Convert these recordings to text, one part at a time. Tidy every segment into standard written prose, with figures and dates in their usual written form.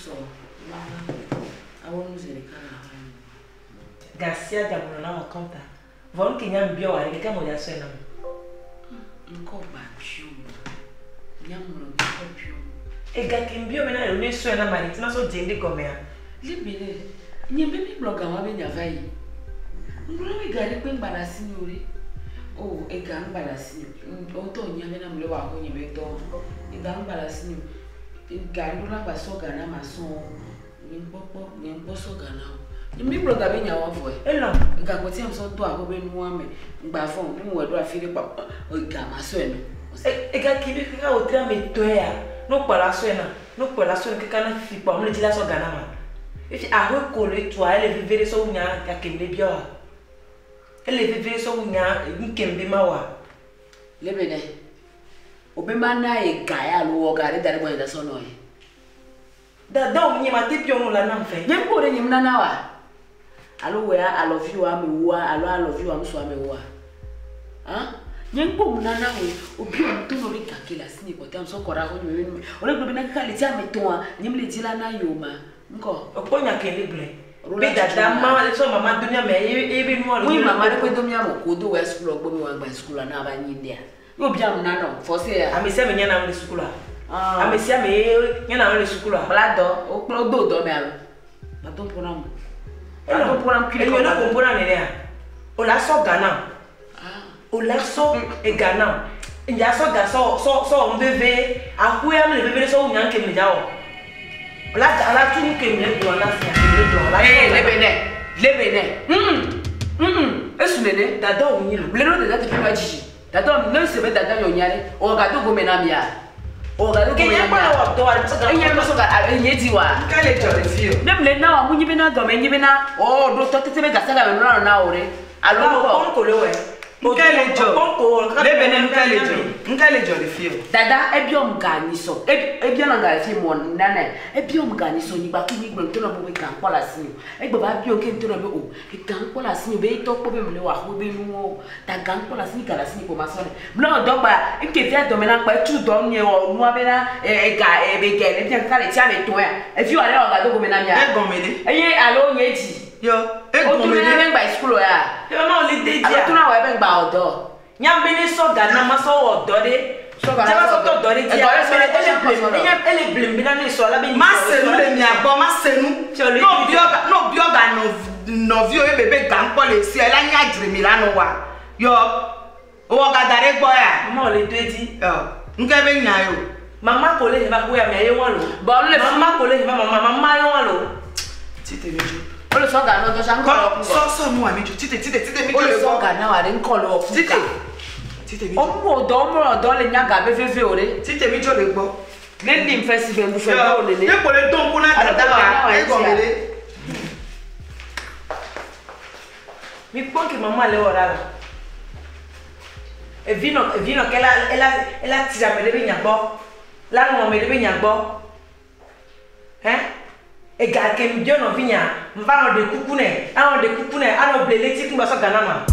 Sɔ ma awɔ nu zi ɖeka le aƒe me. Gasia game nɔ na wɔ kɔnta. Vɔ nu ke nya mi biɔ wa ɖe keke mo dza sɔe na mi. Ŋkɔ gba biɔ mo. Nya mo le ŋkɔ biɔ mo. Ega ke mi biɔ me na le ne sɔe na ma ɖe ti ma sɔ dze ŋɖe gɔmea. Lebe le nye be mi gblɔ ga wa be nya va yi. Ŋgblɔ be ga ɖe kpe ŋgba le asi nyo ɖe. O ega ŋgba le asi nyo. Ŋutɔ nya be na mu le wɔ aho nye be dɔ. Ega ŋgba le asi nyo. Ga ŋɖo la gba sɔ ga na ma sɔ. Nye ŋkpɔkpɔ nye ŋkpɔ sɔ ga na o. Nye mi gblɔ ga be nya wa vɔe. Elɔ. Ega kpɔti am sɔ do aho be nua me. Ŋgba fɔ ne mu wɔ ɖo afi ɖe kpa ega ma sɔe no. Ega ke bi kaka o tre ame tɔe ya. No kpɔ la sɔe na. No kpɔ la sɔe na kaka na fi kpɔ am le dzi la sɔ ga na ma. Efi aho ko le tua ele veve ɖe sɔ wu nya ga ke mi le biɔ wa. Ele veve ɖe sɔ wu nya nke mi be ma wa. Lebe ne. Obe ma na ye ga ya alo wɔ ga ɖe da ɖe gbɔ nye da sɔ nɔ ye. Dada o nye ma te biɔ nu la nam fɛ. Nye ŋkpɔ ɖe nye mu nana wa. Alo wɔ ya alɔvi wa ame woa alo alɔvi wa musu ame woa. Han? Nye ŋkpɔ mu nana wo. Obi o to nɔ be gake le asi nye kpɔtɛ am sɔ kɔ ɖe aho nye be nu. Ole gblɔ be na kaka le ti ame tɔa nye mu le dzi la na yo ma. Ŋkɔ. Okpɔ nya ke le gblɔe. Be dada ma le sɔ mama do mia me ye be nua le. Oui mama ɖe kpe do mia me ko do wɔ sukulu gbɔ mi wa gba sukulu na ba nyi ndia. Yo bia mu nana o fɔse ya. Ame sia ame nya na le sukulu. Ame sia ame nya na le sukulu. Kpla dɔ, o kplɔ do dɔ me alo. Ba do ƒona mu. Ba do ƒona mu kiri. Enyo na ko ƒona ne ya. O la sɔ ga na. O la sɔ e ga na. Nya sɔ ga sɔ sɔ sɔ veve. Ahu ya me le veve sɔ nya ke me ja o. O la ala tu ke me le gblɔ na sia ke me le gblɔ la. Eh lebe ne. Lebe ne. Esu nene. Dada o nyi lo. Le no dada te pe ba jiji. Dada ne se be dada yo nya re. O ga do go me na mia. O ga do go me na mia. Ke nya pa wa do wa. Enya me so ga enye di wa. Ka le jɔ le fi o. Ne mle na wa mu nyi be na dɔ me nyi be na o do tɔ tete be gasa ga me no na o re. Alo ko ko le we. Nka le jɔ. Lebe ne nka le jɔ. Nka le jɔ le fi o. Dada ebiom ga nyi so. Ebia na ga le fi mo nana. Ebiom ga nyi so nyi ba ku nyi gblɔ to na bo be ga kpɔ la si o. Egbe ba bio ke to na be o. Ga kpɔ la si o be to kpɔ be mle wa ho be nu o. Ta ga kpɔ la si ga la si ko ma so ne. Mle do gba nke fia do me na kpa tu do nye o nu abe na e ga e be ge le bia ka le tia me to ya. E fi wa le o ga do go me na mia. E gɔn me de. Eye alo nye dzi. Yo, e gɔn me de. O tu na be gba school ya. E ma o le de dia. Alo tu na wa be gba odo. Nya be ne sɔ ga na ma sɔ wɔ dɔ de. Sɔ ga na sɔ dɔ de dia. Ele blem be na ne sɔ la be. Ma se nu le mia gbɔ, ma se nu. No bio ga, no bio ga no nɔviwo ye bebe ga ŋkpɔ le si la nya dzre mi la nɔ wa. Yo, wɔ ga da ɖe gbɔ ya. Mama o le do edi. Yo, ŋke be nya yo. Mama ko le heba ko ya me ye wa lo. Bon le mama ko le heba mama mama ye wa lo. Tite mi dzo. O le sɔ ga nɔ dɔ sa ŋkɔ lɔ Sɔ sɔ nu wa mi dzo. Tite tite tite mi dzo. O le sɔ ga na wa ɖe ŋkɔ lɔ fu Tite. Tite mi dzo. O mu dɔ o mu dɔ le nya ga be veve o ɖe. Tite mi dzo le gbɔ. Ne li nfɛ si be ŋufɛ be o nene. Ne ko le do ŋku na dada wa e gɔme ɖe. Mi kpɔ ke mama le wɔ ɖa la. Evi nɔ ke la ela tsi ame ɖe be nya gbɔ. La ŋlɔ ame ɖe be nya gbɔ. Hein? Ega ke mi biɔ nɔvi nya, nva nɔ ɖe kuku nɛ, anɔ ɖe kuku nɛ, anɔ ble leti kun ba sɔ ga na ma.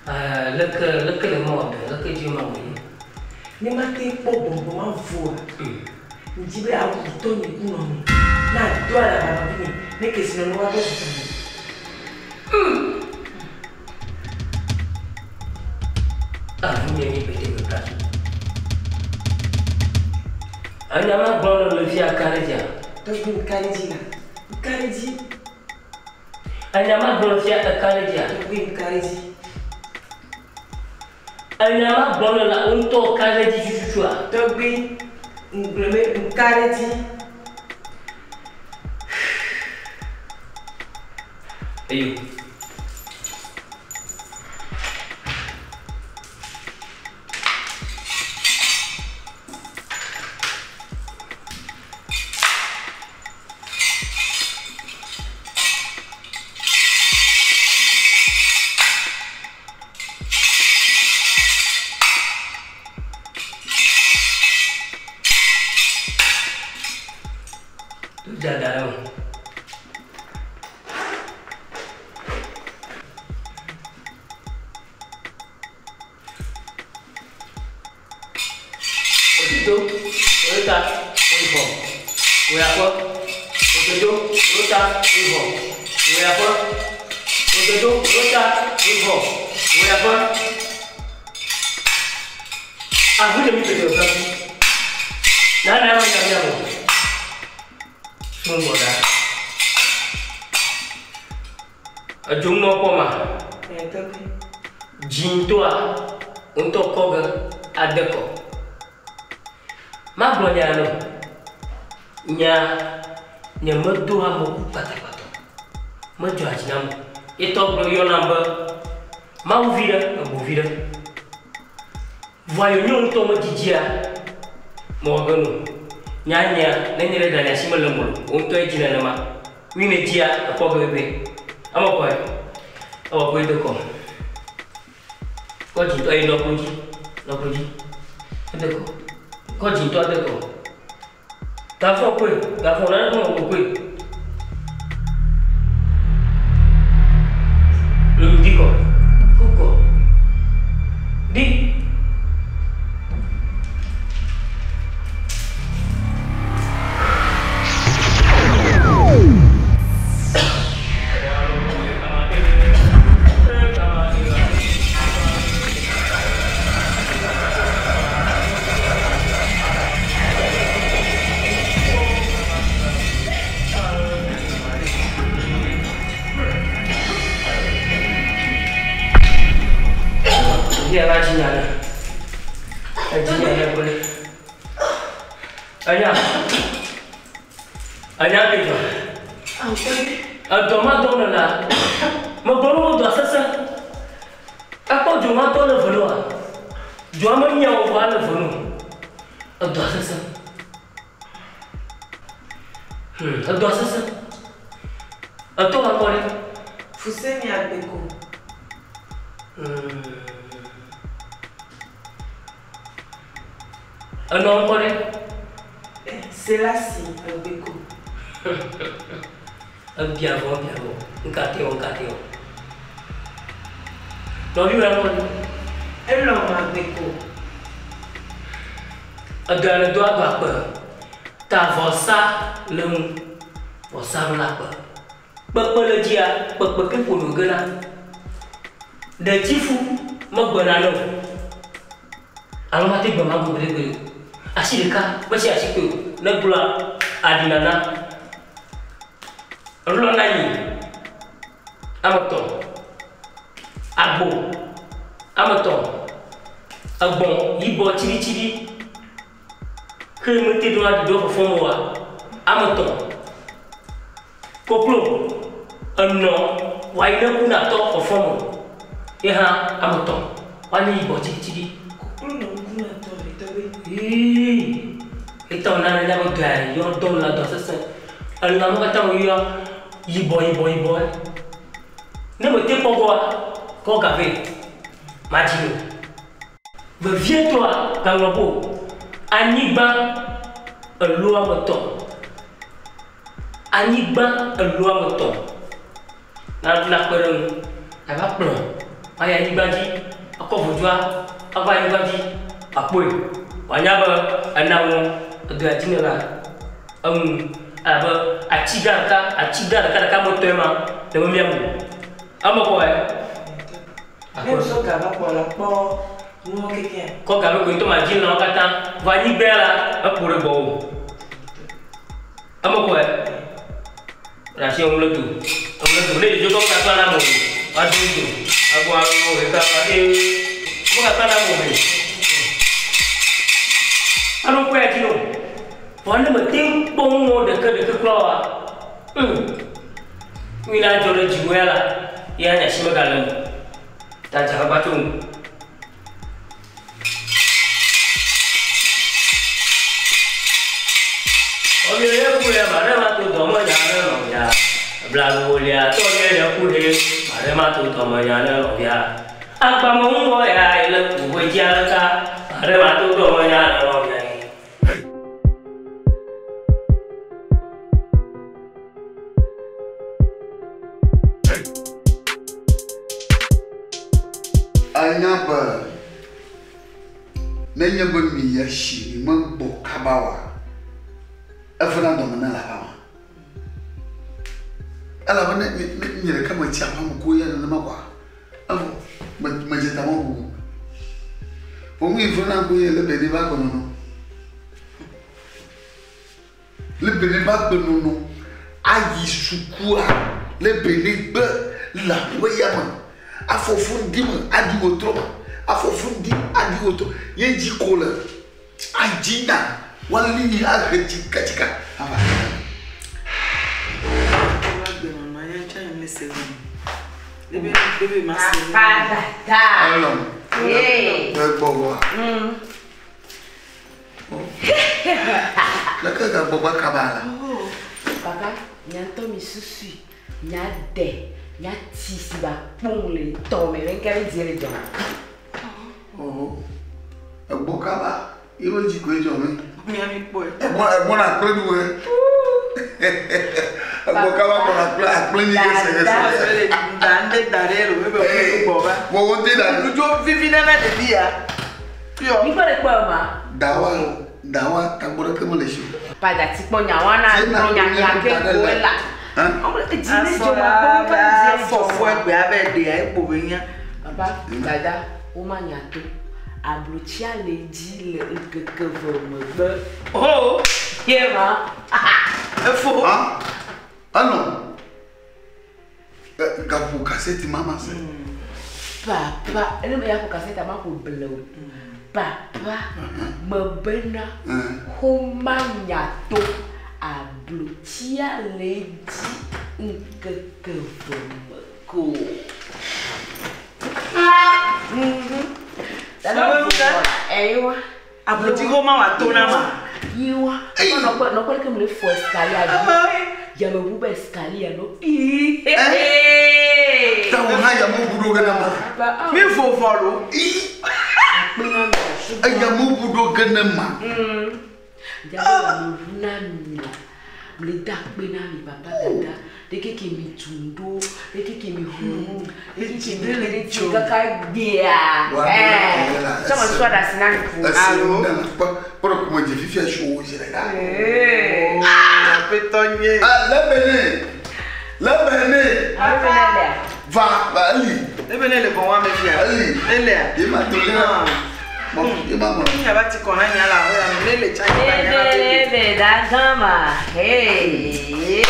Leke leke le mɔ dɔ leke dzi ma wɔ yi. Ne ma te kpɔ gbɔgbɔ ma voa. Ŋdi be awu tɔ nye ku nɔ mi. Na do alaba nɔvi nye ne kesinɔnu wa be zɔzɔ me. Avu nye mi pete me place. Anya ma gblɔ le le fia ka ɖe dzia. Tɔgbi ŋka ɖe dzi la. Ŋka ɖe dzi. Anya ma gblɔ le fia eka ɖe dzia. Tɔgbi ŋka ɖe dzi. Anya ma gblɔ le la ŋutɔ ka ɖe dzi tututua. Tɔgbi ŋgblɔ be ŋka ɖe dzi. Eyo. Dada ɖe me. Òtítọ́, oríta, ìfọ̀, òyàfọ́, òtòtó, oríta, ìfọ̀, òyàfọ́, òtòtó, oríta, ìfọ̀, òyàfọ́. Àbúlé mi pèsè ọ̀sán. Nana yà wọ́n yà wọ́n yà wọ́n. Fún bọ̀dá. Edzo ŋmɔ kpɔ ma. Ɛ tɔgbi. Dzintɔa ŋutɔ kɔ ge ade kɔ. Magblɔ nya nɔ. Nya nye medo ameku kpatakpata. Medzɔ dzi nam. Etɔ gblɔ yɔnam be Mawu vi ɖe, ego vi ɖe. Vɔa yonye ŋutɔ medzidzia mewɔ ge no. Nya nya nenye ɖe ɖe asi mele mo o ŋutɔe dzi nenema. Nu ne dzia ekpɔ ge bebe. Ame kɔe. Ewɔ koe de kɔ. Kɔ dzintɔ yi nɔ klo dzi. Nɔ klo dzi. Ede kɔ. Kɔ dzintɔ de kɔ. Gafɔ koe. Gafɔ nane kɔ koe. Di kɔ. Kukɔ. Di. Dia va dzi nya ɖe. Edzi nya ɖe kple. Enya. Enya ke dzɔ. Awu tɔgbi. Edɔ ma dɔ le la. Megblɔ ne wo dɔ sesẽ. Ekpɔ dzo ma dɔ le ve nɔa. Dzoa menya o vɔa le ve nɔ. Edɔ sesẽ. Edɔ sesẽ. Etɔ wa kɔ ɖe. Fuseni agbeko. Enɔ ŋkɔ ɖe. Selasi agbeko. Ebia vɔ ebia vɔ. Ŋka te wɔ ŋka te wɔ. Nɔvi wɔ ŋkɔ ɖe. Elɔm agbeko. Edɔ le do agba kpe. Ta vɔsa le ŋu. Vɔsa ɖo la kpe. Kpekpe le dzia kpekpe ke ƒo no ge na. Ɖetifu megbena ne o. Alo mate gbe ma gbeɖegbeɖe o. Asi ɖeka metsi asi kpe o. Ne gblɔa aɖi nana. Elɔ na nyi ame etɔ̃. Agbo ame etɔ̃. Egbɔ̃ yibɔ tsiɖitsiɖi. Xe mete ɖo aɖi ɖo fɔfɔm oa ame etɔ̃. Koklo enɔ wòayi ne ku natɔ fɔfɔm o. Ye hã ame etɔ̃. Woanye yibɔ tsiɖitsiɖi. Koklo nɔ ŋku na tɔ le tɔgbi. Yii. Etɔ nane nya be dɔa yɔ dɔ le dɔ sesẽ. Elãwo katã woyɔ yibɔ yibɔ yibɔ. Ne mete kpɔ gbɔa, kɔ ga vɛ. Madzi o. Vevietɔa gaŋlɔ bo. Anyigba elo ame etɔ̃. Anyigba elo ame etɔ̃. Na na kpe ɖe ŋu. Ava kplɔ Ayi anyigba dzi, akɔ vodua ava anyigba dzi, akpɔe. Wòanya be ena ŋu edo ya dzi ne la eŋu elabe atsi gã ɖeka, atsi gã ɖeka ɖeka me tɔe ma le me mía me. Eme kɔe. Ne sɔ ga va kpɔ la kpɔ nuwo kekeŋ. Kɔ ga be koe ŋutɔ ma dzi lãwo katã. Vɔ anyigba ya la eƒo ɖe gbɔwò. Eme kɔe. Ɖe asi eŋu le do. Eŋu le do. Ne dzodzo kɔ gakpla na ame o. Woado do. Agbɔ alo ɖeka eye wogakpla na ame o. Alo kɔe dzi no. Vɔ ne mete ŋu kpɔ nuwo ɖeke ɖeke kura oa, nu yi na dzɔ ɖe dziwò ya la, ya nye asi megale eme. Ta dze agbagba tso ŋu. Tɔmie ku ɖe ma ɖe ma to dɔme nya ne nɔvia. Blanuwolia tɔmie ɖe ku ɖe ma ɖe ma to dɔme nya ne nɔvia. Agbame ŋgɔ ya le ku ƒe dzia ɖeka ma ɖe ma to dɔme nya ne nɔvia. Anya be nenye be mi ya si mi megbɔ kaba oa, evena dɔme ne le aƒea me. Elabe ne ne nye ɖeka metsi aƒea me ko ya nenema koa, evɔ me medze ta me bubu. Vɔ nu yi vena koe nye le be ne va agbenɔnɔ. Le be ne va agbenɔnɔ ayi sukua le be ne gbe le aƒe ya me. Afɔfu ŋdi me aɖi wòtrɔ me. Afɔfu ŋdi aɖi wòtrɔ. Ye dzi ko le adzi nya woali yi ahe tsikatsika ava. Papa dada. Elɔ. Hey. Egbɔgbɔa. Leke gagbɔgba kaba la. Papa, nya ŋutɔ mi susui, nya de, nya ti si ba kpɔm le tɔme be ŋke be die le dzɔ. Oh. Egbɔ kaba. Ye be dzi koe dzɔ mi. Mía mi kpɔe. Egbɔ egbɔ na kple nu ye. Egbɔ kaba gbɔ na kple akple nyi gese gese. Da ŋɖe da ɖe lo ebe wo gbɔ va. Wɔ wo te da. Nudzo vivi nana ɖevi ya. Yɔ. Mi kpɔ le kpɔ ma. Dawa dawa tagbɔ ɖeke mele si o. Papa dati kpɔ nya wa na Tsena kplɔ nya nya ke da ɖe ko le. la. Hã? Ɔmle edzi ne Asɔ dzɔ ma kpɔ mi kpɔ die le dzɔ. fɔfɔ egbea be ɖea ekpo be nya. Papa dada woma nya to. Ablotsia le dzi le ŋkeke ve megbe. Oh, ye ma. Efo. Hã? Elɔ. Gaƒo kasɛti ma ma se. Papa, ene me ya ƒo kasɛti ma ƒo ble o. Papa, mebena woma nya to. Ablotsia le dzi ŋkeke ve me ko. Dada eyiwa. Ablotsi ko ma wa to na ma. Yiwa. Nɔkpɔ nɔkpɔ ɖeke me le fɔ escalier dzi. Yameʋu be escalier no. Ii. Ta wo hã yameʋu ɖo ge ne ma. Papa, Mi vovɔ lo. Ii. akpe na mi. Eyameʋu ɖo ge ne ma. Diabe yameʋu na mi la. Mle da akpe na mi papa dada. Ɖeke ke mi tu ɖo, ɖeke ke mi xɔ nu, ɖeke ke mi le ɖe dzi kaka gbea. Wa Ɛɛ. ɖo la, Sɔmɔ ese. sɔ ɖe asi na mi ko. Ese nu nana kpɔ kpɔ ɖe kuma dze fifia si wo zi ɖeka. Aƒetɔ nye. Ah, lebene. Lebene. Alo bena lea. Va va eli. Ebe ne le bɔn wa me fia. Eli. Elea. Ye ma to le. Mɔ ye ma mɔ. Nya ba ti kɔ na nya la o ya ne le tsa nya la nya la. Ebe dagama, hey,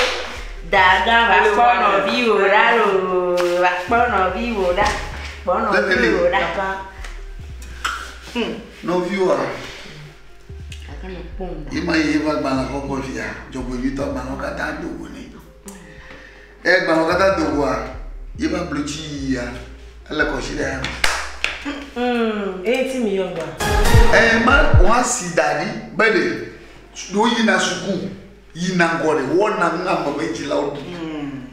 dagama, kpɔ nɔviwò ɖa loo, va kpɔ nɔviwò ɖa, kpɔ nɔviwò ɖa. Papa. Nɔviwoa. Gake nɔ kpɔm ɖa. Ye ma ye va gbalẽ xɔxɔ fia. Dzɔgbevitɔ gbalẽwo katã do go nɛ. Eye gbalẽwo katã do goa, ye va blotsi yia, ele kɔsi ɖe ya me. Eye ti mi yɔ gba. Ɛ ma woasi da ɖi be ɖe ɖewo yina suku yina ŋgɔ ɖe wɔna nu ame be dzilawo ɖu.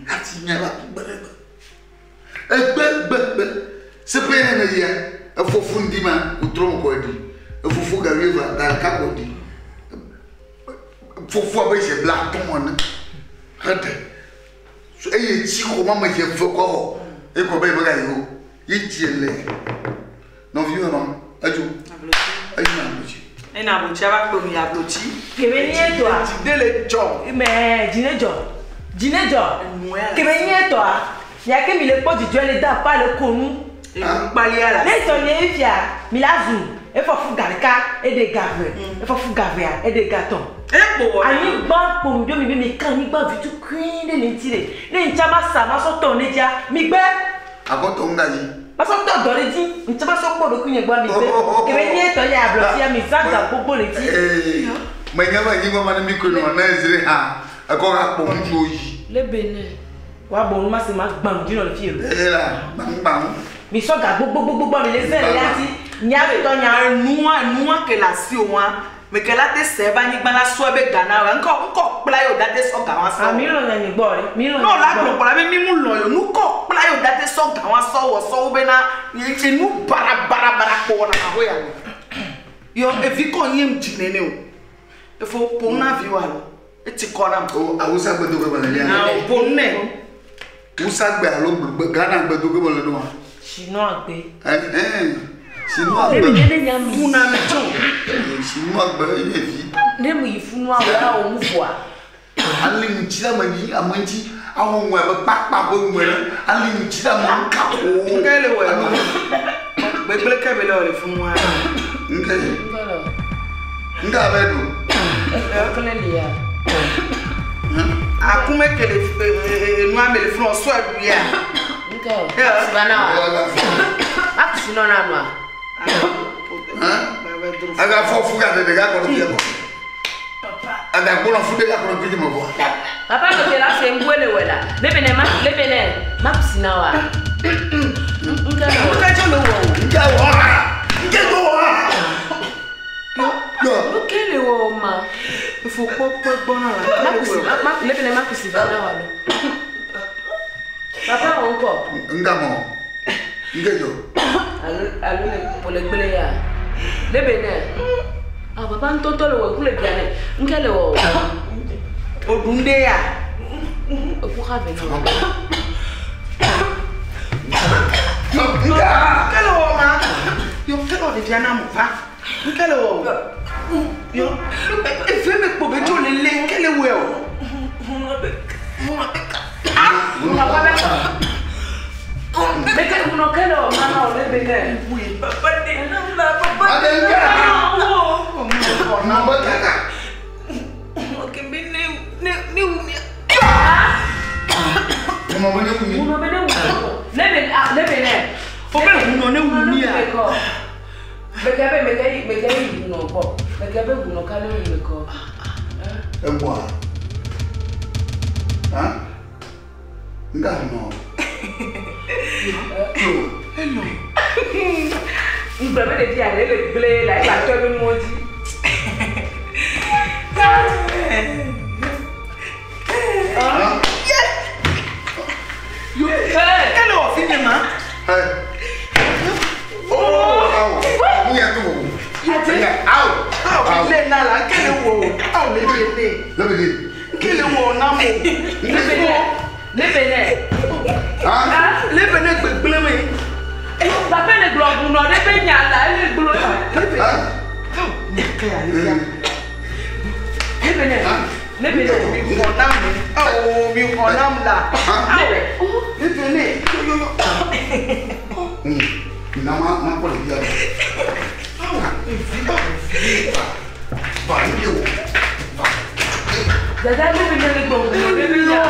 Ati nya la ku gbe ɖe gbe. Egbe gbe gbe. Seƒe ya ne yia, efɔfu ŋdi ma wòtrɔ ŋkɔ ɖi. Efufu ga wuieve ga ɖeka kɔ ɖi. Fofua be dze bla atɔ̃ ene heɖe. Eye tsi xɔ ma me dze ve kɔ xɔ. Ekɔ be ye megayi o. Ye dzi le. Nɔviwo ma, edzo. Edzo na ablotsi. Ena ablotsi ava kpe mi ablotsi. Kebe nye tɔa. Dzi de le dzɔ. Mɛ dzi ne dzɔ. Dzi ne dzɔ. Enua. Kebe nye tɔa. Yake mi le kpɔ dzidzɔ le da pa le ko nu. Ekpalia la. Ne tɔ nye efia, mi la zu. Efɔ fu ga ɖeka, eɖe ga ve. Efɔ fu ga vea, eɖe ga tɔn. Ekpo wɔ. Anyigba kpo mi ɖo mi be mi kan anyigba vitukui ɖe le ŋuti ɖe. Ne ŋtsa ma sa ma sɔ tɔ ne dzia, mi gbɛ. Akɔtɔ ŋu gayi. Ma sɔ tɔ dɔ ɖe dzi. Ŋtsa ma sɔ kpɔ ɖokui nye gbɔ mi gbɛ. Kebe nye tɔ nye ablɔtia mi zã ga gbogbo le dzi. Ee, menye be anyigba ma ne mi koe nɔ ne ezre hã, ekɔ ga kpɔ ŋutsuwo yi. Le Benin. Wa bɔ nu ma se ma gbã nu dzi nɔ le fi o. Eye la, gbãgbãŋu. Mi sɔ ga gbogbogbogbo mi le zẽ le ya ti. Nya tɔ nya. Enua enua ke le asi o wa. Meke la te se ebe anyigba la sɔ ebe ga na wa. Ŋkɔ ŋkɔ kpla ye o da te sɔ ga wa sɔ. Ah mi lɔ nya nye gbɔ ɖe. Mi lɔ No la nya gblɔ nye gbɔ. kpɔ la be mi mu lɔ yo. Nukɔ kpla ye o da te sɔ ga wa sɔ wɔ sɔ wo bena enu bara bara bara kpɔ wɔna ma ho ya. Yɔ evi kɔ nye dzi nene o. Efo ƒo na vi wa lo. Etsi kɔ nam. O awusa gbe do ge me le Na lia. o ƒo nɛ. Wusa gbe alo gbe Ghana gbe do ge me le ɖoa. Chinois gbe. Ɛhɛn. Sinua Ne gbe. mi ne nya mi. Kuna mi tso. Sinua gbe ye vi. Ne mi yi funua wo la wo mu voa. Ali ŋuti la ame dzi ame ŋuti awɔ ŋue abe kpakpa ƒe ŋue ɖe. Ali ŋuti la ame ŋu kako. Nke le wɔ ya. Gbegble ke be le wɔ le funua. Nke Nkɔlɔ. nke abe ɖo. Ekele lia. Akume ke le enua me le funua sɔ eɖu ya. Nkɛ o. Yeah. Sibana wa. Akusi nɔ na nua. Aga fɔ fu ka ɖe ɖeka kɔ ɖe fia kɔ. Aga kpɔnɔ fu ɖeka kɔ ɖe fi me vɔ. Papa no te la se ŋgbe le wɛ la. Le Benin ma le Benin ma kusi na wa. Nkɛ o. Nke tso le wɔ o. Nke wɔ ha. Nke do wɔ ha. Yɔ. Nke le wɔ o ma. Efo kpɔ kpɔ gbɔ na la. Ma kusi ma le Benin ma kusi va na wa lo. Papa wo ŋkɔ. Nga mɔ. Nke dzɔ. Alo alo le pole gbele ya. Le Benin. Ah papa ŋutɔtɔ le wɔ eku le bia ne. Nke le wɔ o. Oɖu ŋɖe ya. Eku xa ve na wa. Nga. Nke le wɔ ma. Yɔ nke le wɔ ɖevia na mo va. Nke le wɔ o. Yɔ eve me kpo be tso le le nke le wɔe o. Papa bɛ kɔ. Meke ŋunɔ ke le wɔ ma na o le Benin. Ade nke. Nɔ be kaka. Nɔ be ne wumi. Ŋunɔ be ne wu. Le Benin ah le Benin. O be ŋunɔ ne wumi ya. Meke be meke yi meke yi ŋunɔ gbɔ. Meke be ŋunɔ ka ne wu mekɔ. Eŋua. Hã? Nga nɔ. Yo. Ŋgbɛ be ɖevi ale le gble la eba tɔ be nuwo dzi. Hã? Nke le wɔ fi nye ma. Hey. Oh, awo. Mu ya to wo. Ya, awo. Awo le na la nke le wɔ o. Awo le be ne. Le be de. Nke le wɔ na mo. Le Benin le Benin. Ha? Le be ne gbegble me. Papa le gblɔ ŋunɔ ɖe be nya la ele gblɔ. Ha? Nke ya le fia. Le Benin le Benin. Mi xɔ nam. Awo mi xɔ nam la. Ha? Le be ne. Yo yo yo. Na ma ma ko le bia. Va ni wo. Va. Dada le Benin le gblɔ ŋunɔ ɖe be nya.